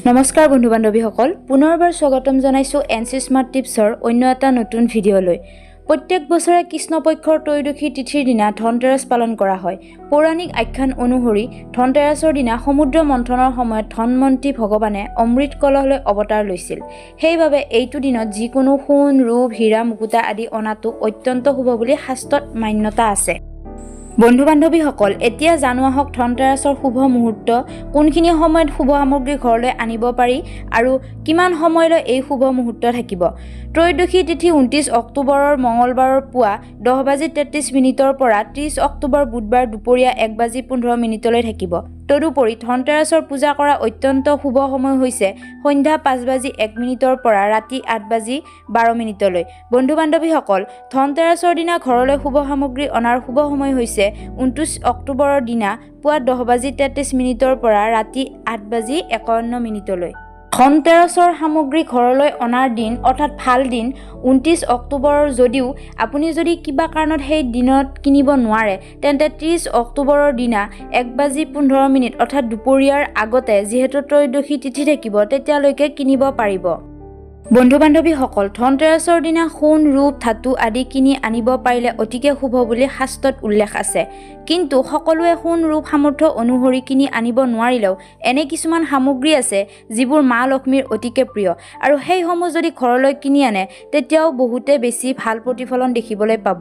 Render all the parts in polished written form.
নমস্কাৰ বন্ধু বান্ধৱীসকল, পুনৰবাৰ স্বাগতম জনাইছোঁ এন চি স্মাৰ্ট টিপছৰ অন্য এটা নতুন ভিডিঅ'লৈ। প্ৰত্যেক বছৰে কৃষ্ণপক্ষৰ ত্ৰয়োদশী তিথিৰ দিনা ধনতেৰছ পালন কৰা হয়। পৌৰাণিক আখ্যান অনুসৰি ধনতেৰছৰ দিনা সমুদ্ৰ মন্থনৰ সময়ত ধনমন্ত্ৰী ভগৱানে অমৃত কলহ লৈ অৱতাৰ লৈছিল। সেইবাবে এইটো দিনত যিকোনো সোণ, ৰূপ, হীৰা, মুকুতা আদি অনাটো অত্যন্ত শুভ বুলি শাস্ত্ৰত মান্যতা আছে। বন্ধু বান্ধৱীসকল, এতিয়া জানো আহক ধনতেৰাছৰ শুভ মুহূৰ্ত, কোনখিনি সময়ত শুভ সামগ্ৰী ঘৰলৈ আনিব পাৰি আৰু কিমান সময়লৈ এই শুভ মুহূৰ্ত থাকিব। ত্ৰয়োদশী তিথি 29 অক্টোবৰৰ মঙলবাৰৰ পুৱা 10 বাজি 33 মিনিটৰ পৰা 30 অক্টোবৰ বুধবাৰ দুপৰীয়া 1 বাজি 15 মিনিটলৈ থাকিব। তদুপৰি ধনতেৰাছৰ পূজা কৰা অত্যন্ত শুভ সময় হৈছে সন্ধ্যা 5 বাজি 1 মিনিটৰ পৰা ৰাতি 8 বাজি 12 মিনিটলৈ। বন্ধু বান্ধৱীসকল, ধনতেৰাছৰ দিনা ঘৰলৈ শুভ সামগ্ৰী অনাৰ শুভ সময় হৈছে 29 অক্টোবৰৰ দিনা পুৱা 10 বাজি 33 মিনিটৰ পৰা ৰাতি 8 বাজি 51 মিনিটলৈ। ধনতেৰাছৰ সামগ্ৰী ঘৰলৈ অনাৰ দিন অৰ্থাৎ ভাল দিন 29 অক্টোবৰৰ যদিও আপুনি যদি কিবা কাৰণত সেই দিনত কিনিব নোৱাৰে, তেন্তে 30 অক্টোবৰৰ দিনা 1 বাজি 15 মিনিট অৰ্থাৎ দুপৰীয়াৰ আগতে, যিহেতু ত্ৰয়োদশী তিথি থাকিব, তেতিয়ালৈকে কিনিব পাৰিব। বন্ধু বান্ধৱীসকল, ধনতেৰাছৰ দিনা সোণ, ৰূপ, ধাতু আদি কিনি আনিব পাৰিলে অতিকে শুভ বুলি শাস্ত্ৰত উল্লেখ আছে। কিন্তু সকলোৱে সোণ, ৰূপ সামৰ্থ্য অনুসৰি কিনি আনিব নোৱাৰিলেও এনে কিছুমান সামগ্ৰী আছে যিবোৰ মা লক্ষ্মীৰ অতিকে প্ৰিয় আৰু সেইসমূহ যদি ঘৰলৈ কিনি আনে, তেতিয়াও বহুতে বেছি ভাল প্ৰতিফলন দেখিবলৈ পাব।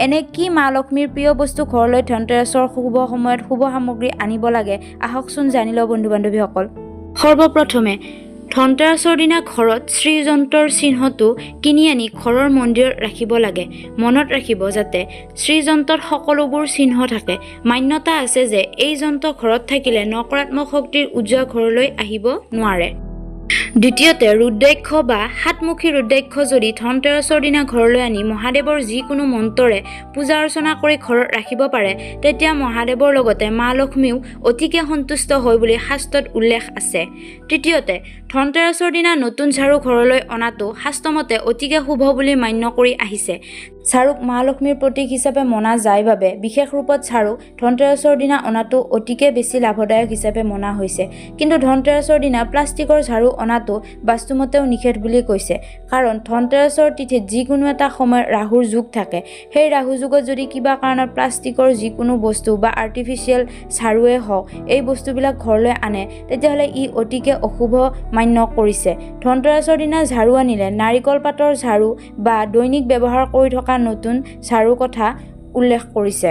এনে কি মা লক্ষ্মীৰ প্ৰিয় বস্তু ঘৰলৈ ধনতেৰাছৰ শুভ সময়ত শুভ সামগ্ৰী আনিব লাগে, আহকচোন জানি লওঁ। বন্ধু বান্ধৱীসকল, সৰ্বপ্ৰথমে ধনতেৰাছৰ দিনা ঘৰত শ্ৰীযন্ত্ৰৰ চিহ্নটো কিনি আনি ঘৰৰ মন্দিৰত ৰাখিব লাগে। মনত ৰাখিব যাতে শ্ৰীযন্ত্ৰত সকলোবোৰ চিহ্ন থাকে। মান্যতা আছে যে এই যন্ত্ৰ ঘৰত থাকিলে নকাৰাত্মক শক্তিৰ উৰ্জা ঘৰলৈ আহিব নোৱাৰে। দ্বিতীয়তে, ৰুদ্ৰাক্ষ বা সাতমুখী ৰুদ্ৰাক্ষ যদি ধনতেৰাছৰ দিনা ঘৰলৈ আনি মহাদেৱৰ যিকোনো মন্ত্ৰৰে পূজা অৰ্চনা কৰি ঘৰত ৰাখিব পাৰে, তেতিয়া মহাদেৱৰ লগতে মা লক্ষ্মীও অতিকে সন্তুষ্ট হয় বুলি শাস্ত্ৰত উল্লেখ আছে। তৃতীয়তে, ধনতেৰাছৰ দিনা নতুন ঝাৰু ঘৰলৈ অনাটো শাস্ত্ৰমতে অতিকে শুভ বুলি মান্য কৰি আহিছে। ঝাৰুক মা লক্ষ্মীৰ প্ৰতীক হিচাপে মনা যায় বাবে বিশেষ ৰূপত ঝাৰু ধনতেৰাছৰ দিনা অনাটো অতিকে বেছি লাভদায়ক হিচাপে মনা হৈছে। কিন্তু ধনতেৰাছৰ দিনা প্লাষ্টিকৰ ঝাৰু অনাটো বাস্তুমতেও নিষেধ বুলি কৈছে। কাৰণ ধনতেৰাছৰ তিথিত যিকোনো এটা সময়ত ৰাহুৰ যোগ থাকে। সেই ৰাহু যোগত যদি কিবা কাৰণত প্লাষ্টিকৰ যিকোনো বস্তু বা আৰ্টিফিচিয়েল ঝাৰুৱে হওক, এই বস্তুবিলাক ঘৰলৈ আনে, তেতিয়াহ'লে ই অতিকে অশুভ মান্য কৰিছে। ধনতেৰাছৰ দিনা ঝাৰু আনিলে নাৰিকল পাতৰ ঝাৰু বা দৈনিক ব্যৱহাৰ কৰি থকা নতুন ঝাৰুৰ কথা উল্লেখ কৰিছে।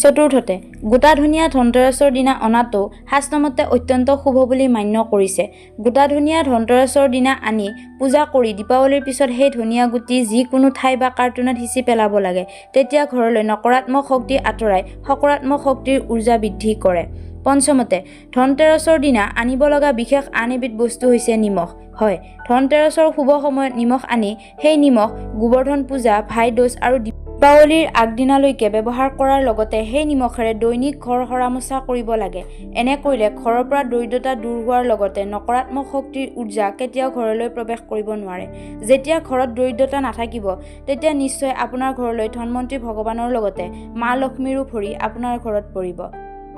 চতুৰ্থতে, গোটা ধনিয়া ধনতেৰাছৰ দিনা অনাটো শাস্ত্ৰমতে অত্যন্ত শুভ বুলি মান্য কৰিছে। গোটা ধনিয়া ধনতেৰাছৰ দিনা আনি পূজা কৰি দীপাৱলীৰ পিছত সেই ধনিয়া গুটি যিকোনো ঠাই বা কাৰ্টুনত সিঁচি পেলাব লাগে। তেতিয়া ঘৰলৈ নকাৰাত্মক শক্তি আঁতৰাই সকাৰাত্মক শক্তিৰ উৰ্জা বৃদ্ধি কৰে। পঞ্চমতে, ধনতেৰাছৰ দিনা আনিব লগা বিশেষ আন এবিধ বস্তু হৈছে নিমখ। হয়, ধনতেৰাছৰ শুভ সময়ত নিমখ আনি সেই নিমখ গোবৰ্ধন পূজা, ভাইদোজ আৰু দীপাৱলীৰ আগদিনালৈকে ব্যৱহাৰ কৰাৰ লগতে সেই নিমখেৰে দৈনিক ঘৰ সৰা মোচা কৰিব লাগে। এনে কৰিলে ঘৰৰ পৰা দৰিদ্ৰতা দূৰ হোৱাৰ লগতে নকাৰাত্মক শক্তিৰ উৰ্জা কেতিয়াও ঘৰলৈ প্ৰৱেশ কৰিব নোৱাৰে। যেতিয়া ঘৰত দৰিদ্ৰতা নাথাকিব, তেতিয়া নিশ্চয় আপোনাৰ ঘৰলৈ ধনমন্ত্ৰী ভগৱানৰ লগতে মা লক্ষ্মীৰো ভৰি আপোনাৰ ঘৰত পৰিব।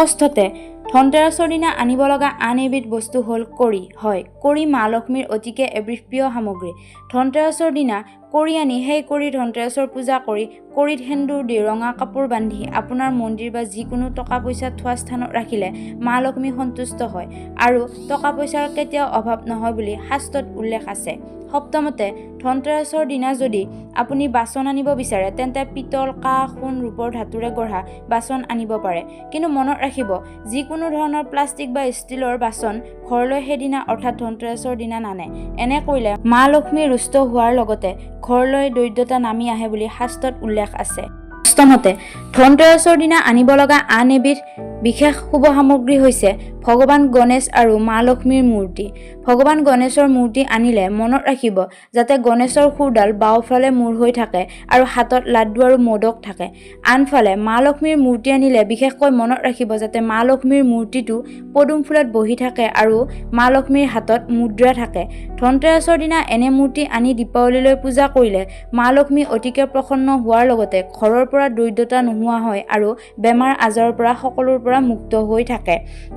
ষষ্ঠতে, ধনতেৰাছৰ দিনা আনিব লগা আন এবিধ বস্তু হ'ল কড়ি। হয়, কড়ি মা লক্ষ্মীৰ অতিকে এবিধ প্ৰিয় সামগ্ৰী। ধনতেৰাছৰ দিনা কড়ি আনি সেই কড়ি ধনতেৰাছৰ পূজা কৰি কড়িত সেন্দুৰ দি ৰঙা কাপোৰ বান্ধি আপোনাৰ মন্দিৰ বা যিকোনো টকা পইচা থোৱা স্থানত ৰাখিলে মা লক্ষ্মী সন্তুষ্ট হয় আৰু টকা পইচাৰ কেতিয়াও অভাৱ নহয় বুলি শাস্ত্ৰত উল্লেখ আছে। সপ্তমতে, ধনতেৰাছৰ দিনা যদি আপুনি বাচন আনিব বিচাৰে, তেন্তে পিতল, কাঁহ, সোণ, ৰূপৰ ধাতুৰে গঢ়া বাচন আনিব পাৰে। কিন্তু মনত ৰাখিব, যিকোনো ধৰণৰ প্লাষ্টিক বা ষ্টীলৰ বাচন ঘৰলৈ সেইদিনা অৰ্থাৎ ধনতেৰাছৰ দিনা নানে। এনে কৰিলে মা লক্ষ্মী ৰুষ্ট হোৱাৰ লগতে ঘৰলৈ দৰিদ্ৰতা নামি আহে বুলি শাস্ত্ৰত উল্লেখ আছে। অষ্টমতে, ধনতেৰাছৰ দিনা আনিব লগা আন এবিধ বিশেষ শুভ সামগ্ৰী হৈছে ভগৱান গণেশ আৰু মা লক্ষ্মীৰ মূৰ্তি। ভগৱান গণেশৰ মূৰ্তি আনিলে মনত ৰাখিব যাতে গণেশৰ শুঁৰডাল বাওঁফালে মূৰ হৈ থাকে আৰু হাতত লাড্ডু আৰু মোদক থাকে। আনফালে মা লক্ষ্মীৰ মূৰ্তি আনিলে বিশেষকৈ মনত ৰাখিব যাতে মা লক্ষ্মীৰ মূৰ্তিটো পদুম ফুলত বহি থাকে আৰু মা লক্ষ্মীৰ হাতত মুদ্ৰা থাকে। ধনতেৰাছৰ দিনা এনে মূৰ্তি আনি দীপাৱলীলৈ পূজা কৰিলে মা লক্ষ্মী অতিকে প্ৰসন্ন হোৱাৰ লগতে ঘৰৰ পৰা দৰিদ্ৰতা নোহোৱা হয় আৰু বেমাৰ আজাৰৰ পৰা সকলোৰ পৰা পৰা মুক্ত হৈ থাকে।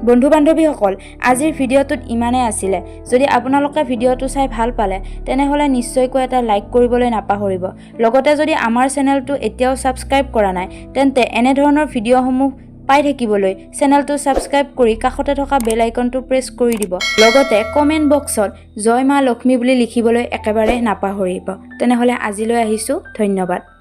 বন্ধু বান্ধৱীসকল, আজিৰ ভিডিঅ'টোত ইমানেই আছিলে। যদি আপোনালোকে ভিডিঅ'টো চাই ভাল পালে, তেনেহ'লে নিশ্চয়কৈ এটা লাইক কৰিবলৈ নাপাহৰিব। লগতে যদি আমাৰ চেনেলটো এতিয়াও ছাবস্ক্ৰাইব কৰা নাই, তেন্তে এনেধৰণৰ ভিডিঅ'সমূহ পাই থাকিবলৈ চেনেলটো ছাবস্ক্ৰাইব কৰি কাষতে থকা বেল আইকনটো প্ৰেছ কৰি দিব। লগতে কমেণ্ট বক্সত জয় মা লক্ষ্মী বুলি লিখিবলৈ একেবাৰে নাপাহৰিব। তেনেহ'লে আজিলৈ আহিছোঁ, ধন্যবাদ।